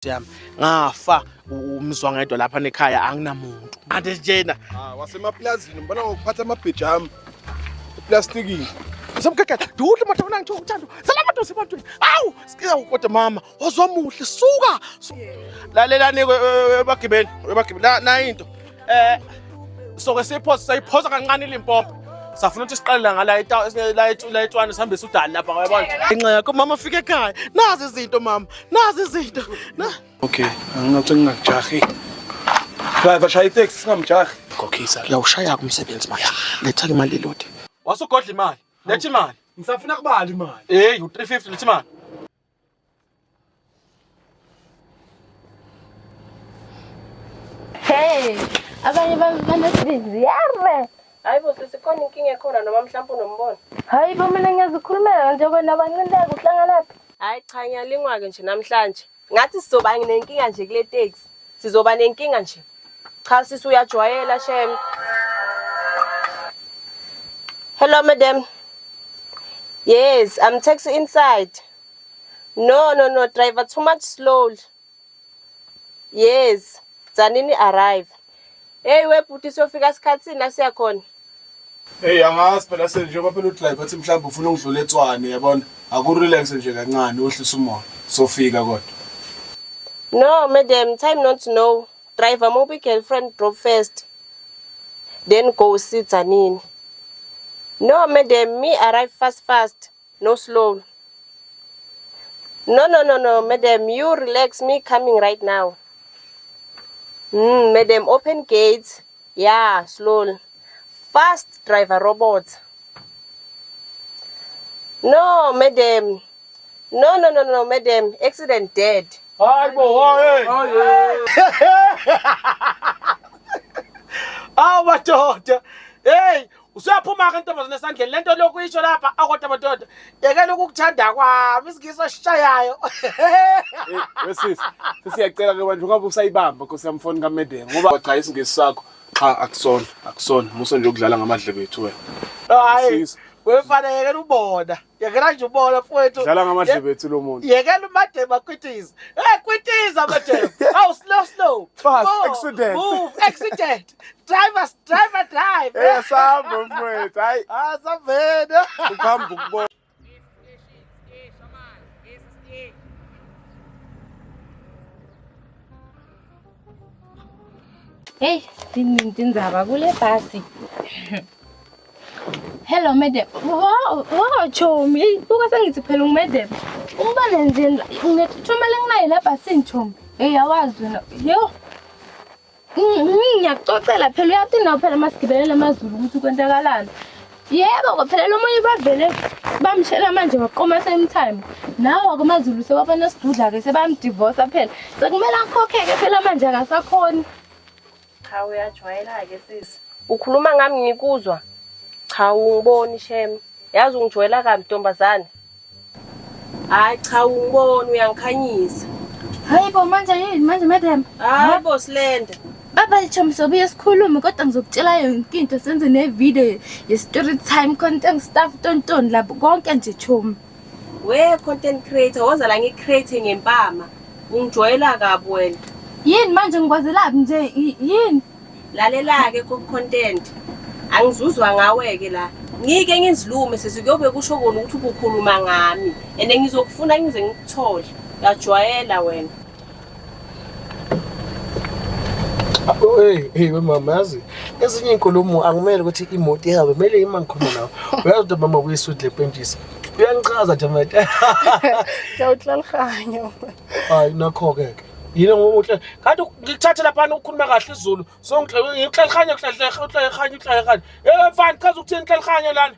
Yami ngafa umzwangedwa lapha nekhaya anginamuntu ande njena. Ah, wasemaplazini ngibona ngokuphatha amabhejami eplastikini. Samkekela dudla mathona ngithu uthando salamadosi ebantwini awu sikiya kodwa mama wazwamuhle suka. Lalelani ebagibeli ebagibeli na into soke siphosa sayiphosa kancane iLimpopo safuna ukuthi siqale ngala la etshwane sihambise udali lapha uyabona inxa yakho mama fika ekhaya nazi izinto mama nazi izinto. Okay, angingathi ngingakujahi. Driver shaya itaxi singamjahi. Khokhisa. Uyawushaya umsebenzi manje. Letha ke imali lelodi. Wasugodla imali. Letha imali. Ngisafuna kubala imali. Hey, u350 letha imali. Hey, abanye banesibindi yare. Hayi bo sisi khona inkinga ekhona noma mhlawumbe unombono. Hayi bo mina ngiyazikhulumela njengoba nabancinteka uhlanganaphi. Hayi cha ngiyalingwa-ke nje namhlanje. Ngathi sizoba nenkinga nje kule taxi. Sizoba nenkinga nje. Cha sisi uyajwayela shem. Hello madam. Yes, I'm taxi inside. No, no, no, driver too much slowly. Yes, Tzaneen arrive. Hey we bhuti siyofika sikhathini la siya khona. Hey angazi phela senjengoba phela udriver athi mhlawumbe ufuna ukudlula eTshwane yabona. Aku relax nje kancane wehlisa umoya. Sofika kodwa. No madam, time not know. Driver maybe girlfriend drop first. Then go see Tzaneen. No madam, me arrive fast fast. No slow. No, no, no, no, madam, you relax, me coming right now. Madam, open gates. Yeah, slow. Fast driver robot. No, madam. No, no, no, no, madam. Accident dead. Hayi bo, hayi. Awu madoda. Hey, usuyaphuma ke ntombazane esandleni lento lokhu isho lapha akodwa madoda. Yekela ukukuthanda kwami isingisi osishayayo. Wesisi, sesiyacela ke manje ungabe usayibamba Nkosi yami phone kaMedem ngoba cha isingisi sakho cha akusona, akusona. Musa nje ukudlala ngamadlebe ethu wena. Hayi. Wefana yekela ubona. Yekela nje ubona mfowethu. Dlala ngamadlebe ethu lo muntu. Yekela umadema kwitiza. Hey kwitiza madema. Awu slow slow. Fast accident. Move accident. Driver driver drive. Eh samba mfowethu. Hayi. Ah sambeni. Ukuhamba ukubona. Hey, tindzaba kule bhasi. Hello madam. Wow, wow chomi. Hey, buka sengithi phela ungumadam. Ungibone nje ngethumela nginaye la bhasini chomi. Hey awazi wena. Yo. Ngiyakucocela phela uyathi nawe phela masigibelele amazulu ukuthi kwenzakalani. Yebo phela lo munye bavele bamshela manje waqoma same time. Nawe kumaZulu sebabona sidudla ke sebamdivorce phela. Sekumele akhokheke phela manje akasakhoni. Cha uyajwayela-ke sisi. Ukhuluma ngami ngikuzwa. Cha ungiboni shem. Yazi ungijwayela kabi ntombazane. Hayi cha ungiboni uyangikhanyisa. Hayi bo manje yini manje madam? Hayi bo Slender. Baba chomi sobuye sikhulume kodwa ngizokutshela yonke into senze ne-video ye-story time content stuff tontoni lapho konke nje chomi. We content creator woza la ngi-create ngempama. Ungijwayela kabi wena. Yini manje ngikwazelaphi nje yini? Lalela-ke ku-content. Angizuzwa ngawe-ke la. Ngike ngizilume sisi kuyobe kusho kona ukuthi ubukhuluma ngami. And ngizokufuna ngize ngikuthole. Uyajwayela wena. Hey, hey mama yazi ezinye inkulumo angimele ukuthi imoto ihambe kumele ima ngikhuluma nawe. Uyazi ukuthi mama uyisweet le pentisi. Uyangichaza nje manje. Ngiyawuhlalhanya. Hayi nakho ke ke. Yini ngokuhle. Kanti ngikuthathe lapha ukukhuluma kahle isiZulu. So ngihlalhanya kuhlalhanya kuhlalhanya. Eh mfana chaza ukuthini hlalhanya lana.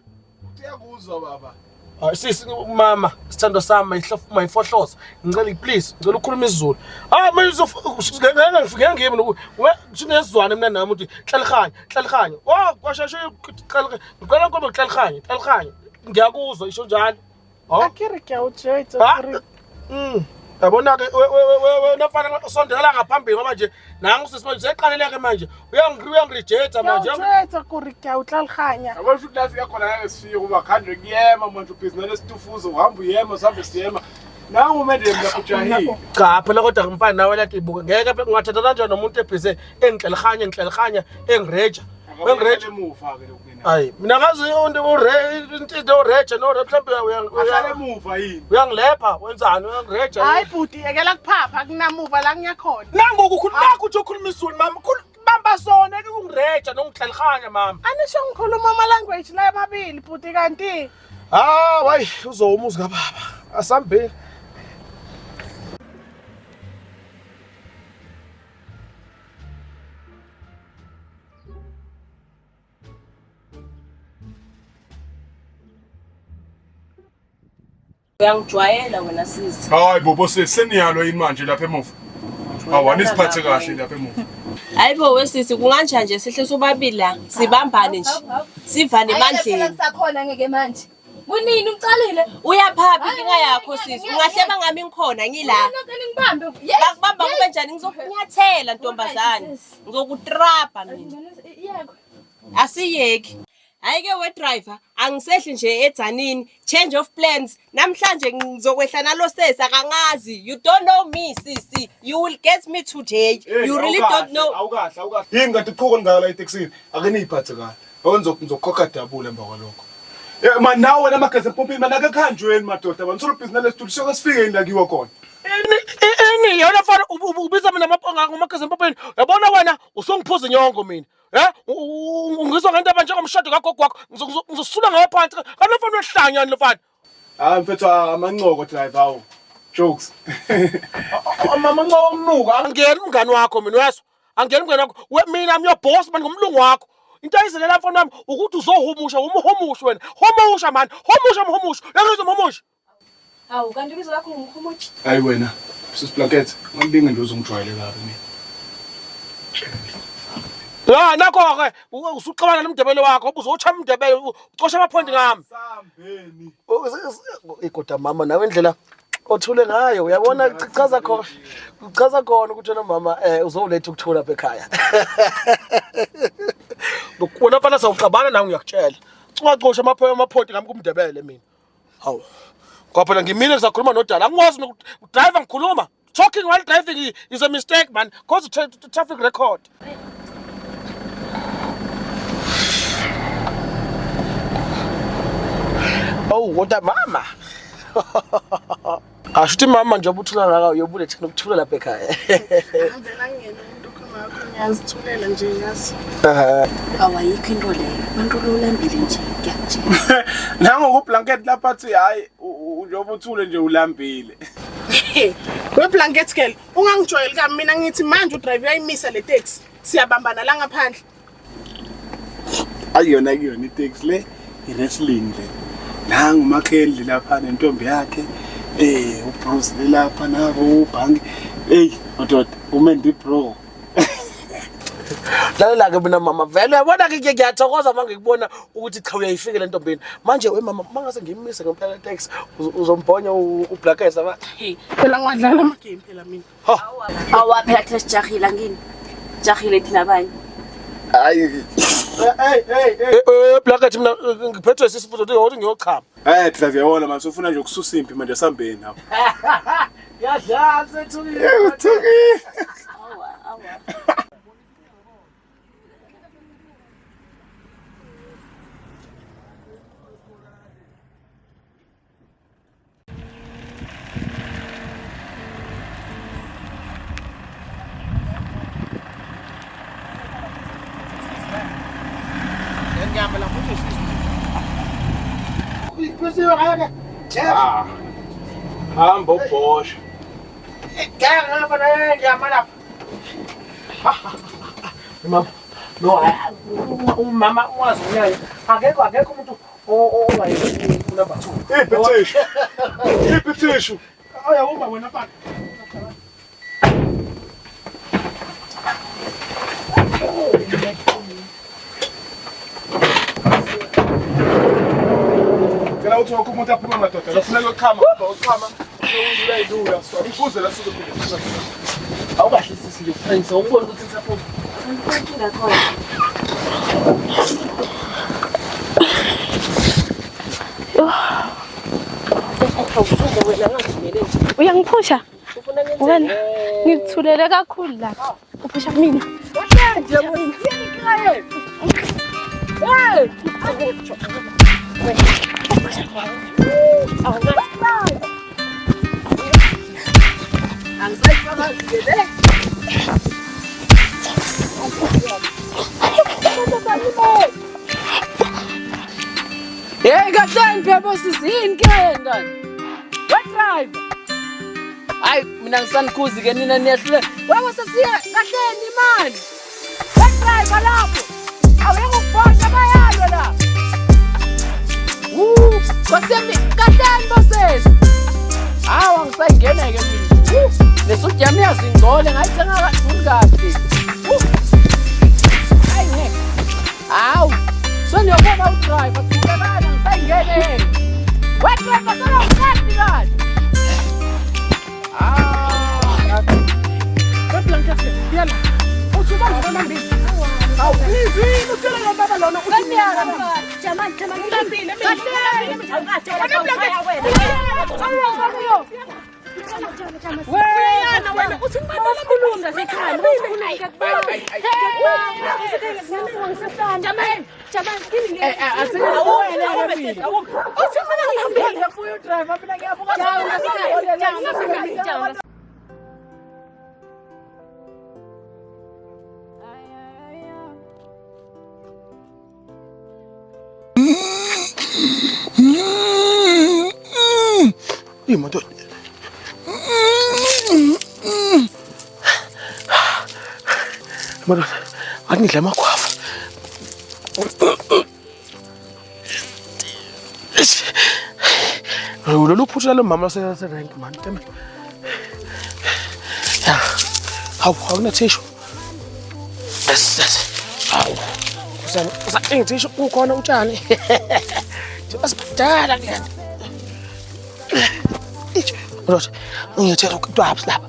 Ngiyakuzwa baba. Hayi sisi mama sithando sami mayifohloza. Ngicela please ngicela ukukhuluma isiZulu. Ah mina ngeke ngifike ngimi noku sinezizwane mina nami ukuthi hlalhanya hlalhanya. Oh kwashashe hlalhanya. Ngicela nkobe hlalhanya hlalhanya. Ngiyakuzwa isho njalo. Akere ke a o jwetsa gore Yabona ke wena mfana sondela ngaphambili ngoba nje nangu sisi manje seqaleleke manje uyangirejecta manje. Ke a o jwetsa gore ke a o tlalganya. Yabona ukuthi la sika khona ngeke sifike kuba khandwe kuyema manje ubhizi nalesitufuzo uhamba uyema sihambe siyema. Nangu madam lapho ujahile. Cha phela kodwa mfana nawe lati ibuke ngeke phela ungathatha kanjani nomuntu ebhize engihlelihanya engihlelihanya engireja. Engireja. Emuva ke lokhu mina. Hayi mina ngazi into ure into oreja no mhlawumbe Ahlale emuva yini? uyangilepha wenzani uyangireja. Hayi bhuti yekela kuphapha akunamuva la ngiyakhona. Nangoku ukhuluma nakho uthi ukhuluma isiZulu mama bamba sona ke ungireja nongihlelihanya mama. Anisho ngikhuluma ama language la amabili bhuti kanti. Ah wayi uzowuma umuzi kababa. Asambeni. Uyangijwayela wena sisi. Hayi bobo seniyalo yini manje lapha emuva? Hawu anisiphathe kahle lapha emuva. Hayi bo wesisi kunganjani nje sihle sobabili la sibambane nje. Sivane Phela ebandleni. kusakhona ngeke manje. Kunini ucalile? Uyaphapha inkinga yakho sisi. Ungahleba ngami ngikhona ngila. Nonke ningibambe. Yes. Bakubamba kube njani ngizokunyathela ntombazane. Ngizokutrapa mina. Yebo. Asiyeki. Hayi ke we driver angisehli nje edzanini change of plans namhlanje ngizokwehla nalo sesi akangazi you don't know me sisi you will get me today you really don't know Awukahle, awukahle. Yini kanti uqhuko lingaka la etekisini? Ake niyiphathe kahle. Yabo ngizokhokha double emva kwalokho. Eh man nawe wena amagezi empompini man ake kuhanjweni madoda man solo business lesitulo soke sifike yini la kiwa khona. Ini yona mfana ubiza mina ngamagezi empompeni. Yabona wena usungiphuza inyongo mina. Eh ungizwa ngento aba njengomshado kagogo wakho ngizosula ngawe phansi. Kanti mfana uyahlanya lo mfana. Hayi mfethu amancoko driver awu. Jokes. Mama nxa umnuka angiyena umngani wakho mina uyezwa. Angiyena umngani wakho. Mina I'm your boss man ngumlungu wakho. Into ayizelela mfana wami ukuthi uzohumusha umhumushe wena. Humusha man. Humusha umhumushe. Uyangizwa umhumushe. Hawu kanti ibizo lakho ngumhumushi. Hayi wena, Sis Blanket, ngambinge nje uzongijwayele kabi mina. La nakho ke usuxabana nomndebele wakho uzotsha umndebele ucosha amaphondi ngami. Sambeni. Igoda mama nawe indlela othule ngayo uyabona chaza khona uchaza khona ukuthi wena mama uzoletha ukuthula apha ekhaya. Wena mfana sawuxabana nawe ngiyakutshela. Ungacosha amaphondi ngami kumndebele mina. Hawu. Ngoba phela ngimile ngisakhuluma nodala angikwazi nokudrive ngikhuluma. Talking while driving is a mistake man. Cause traffic record. Oh, kodwa mama. Asho ukuthi mama njengoba uthula ngaka uyobuletha nokuthula lapha ekhaya. Ngivela ngiyena umuntu okhuluma ngakho ngiyazithulela nje yazi. Awayikho into leyo. Abantu ulambile nje ngiyakutshela. Nangoku Blanket lapha athi hayi njengoba uthule nje ulambile. We blanket girl, ungangijwayeli kami mina ngithi manje udriver uyayimisa le taxi. Siyabambana la ngaphandle. Ayiyona kuyona itaxi le, i-wrestling le. Nangu uMakhendli lapha nentombi yakhe. uBruce le lapha nabo ubhangi. Hey, madoda, uMendi bro. Lalela ke mina mama vele uyabona ke ngiyathokoza uma ngikubona ukuthi cha uyayifikela entombini. Manje we mama mangase ngiyimise ngempela taxi uzombhonya uBlackers aba. Phela ngiwadlala ama game phela mina. Awa phela thina sijahile angini. Jahile thina abanye. Hayi. Hey hey hey. Blackers mina ngiphethwe isifuzo ukuthi ngiyochama. Eh driver yabona manje ufuna nje ukususa impi manje sambeni apha. Yadlala sethukile. Uthukile. Awa awa. Hamba ubhosha. Mama, no, umama wazi unyanya. Akekho umuntu ongayenzi number 2. Iphi tissue? Iphi tissue? Uyawuma wena paka. Cela uthi wonke umuntu aphume madoda. Lafuna ukuchama, uchama. Uyidlula idlula. Sibuze la suke phela. Awukahle sisi nje uphangisa ubone ukuthi ngisaphuma. Inkinga khona. Awusuke wena ngazimele nje. Uyangiphusha? Ufuna ngenzeni? Wena ngikuthulele kakhulu la. Uphusha mina. Hey kahleni phela sisi yini ke ngani? We driver. Hayi mina ngisanikhuzi ke nina niyahlule. Wewe sesiya kahleni mani. We driver lapho. Awuye ngokubona bayalwa la. Woo, kwasemi kahleni bosesi. Hawa ngisayingena ke mina. Woo, Lesuthi yami yazingcole ngayithenga kakhulu kahle. Woo. Hayi ngeke. Hawu. Seniyobona udriver qhubekana ngisayingene. We driver sala uqadi kahle. Ah, Weblanket girl, yala. Uthi ubani olambile? Awu, yini utshela lo baba lona uthi mina Jamani, jamani, ngilambile mina. Wena wena uthi ngibani olambile? Uthi mina ngilambile. Uyu driver mina ngiyabuka. Imoto. Madoda, athi ngidla amagwava. Lolu phuthu lalo mama serenk man. Damn it. Ya. Hawu, awuna tissue. Yes, yes. Hawu. Usana, usana tissue ukhona utshani. Asibhadala kuyena. Ish, Madoda, ngiyethela ukutwabs lapha.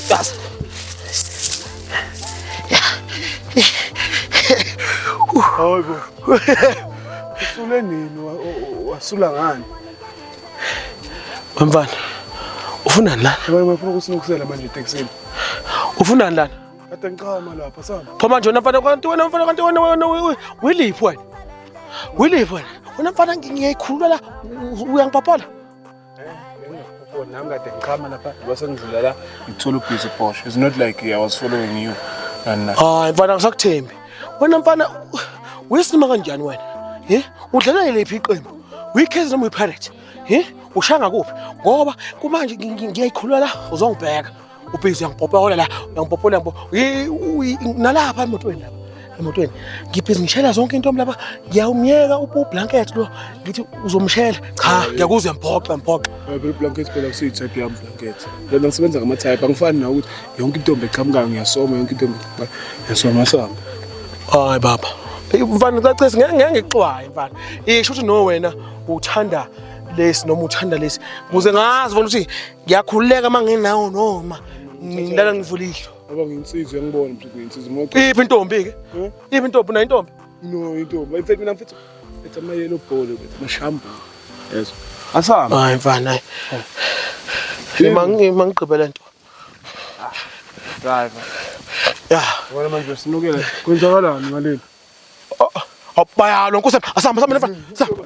Bas. Hayi bo. Usule nini? Wasula ngani? Mfana. Ufunani lana? Yabona ngifuna ukusinukusela manje etekisini. Ufunani lana? Kade ngichama lapha sami. Pho manje wena mfana kanti wena mfana kanti wena wena wiliphi wena? Wiliphi wena? Wena mfana ngiyayikhulula la uyangipapola. Bengingakuboni nami kade ngichama lapha bese ngidlula la ngithola ubusy Porsche. It's not like I was following you. And Hayi mfana ngisakuthembi. Wena mfana uyisinima kanjani wena? He? Udlala lephi iqembu? Uyikhezi noma uyipirate? He? Ushanga kuphi? Ngoba kumanje ngiyayikhulula la uzongibheka. Ubhizi uyangipopola la, uyangipopola nalapha emotweni lapha. Emotweni ngibhizi ngishela zonke intombi lapha ngiyawumyeka ublanket lo ngithi uzomshela cha ngiyakuzwa uyangiphoxa ngiphoxa. Phela blanket phela kusiyi-type yami blanket. Mina ngisebenza ngama-type angifani nawe ukuthi yonke intombi eqhamukayo ngiyasoma yonke intombi ngiyasoma sami. Hayi baba. Mfana cacisa ngeke ngeke ngikuxwaye mfana. Isho ukuthi no wena uthanda lesi noma uthanda lesi. Kuze ngazi bona ukuthi ngiyakhululeka uma nginawo noma ngilala ngivula ihlo. Ngoba ngiyinsizwa uyangibona mfethu ngiyinsizwa. Uma Iphi intombi ke? Iphi intombi unayo intombi? No intombi. In fact mina mfethu ethi ama yellow ball mfethu amashambu. Yes. Asami. Hayi mfana hayi. Ima ngigqibe lento. Driver. Ya. Wena manje usinukela kwenzakalani ngaleli? Awubayalo nkosi yami. Asihamba asihamba mfana. Sihamba.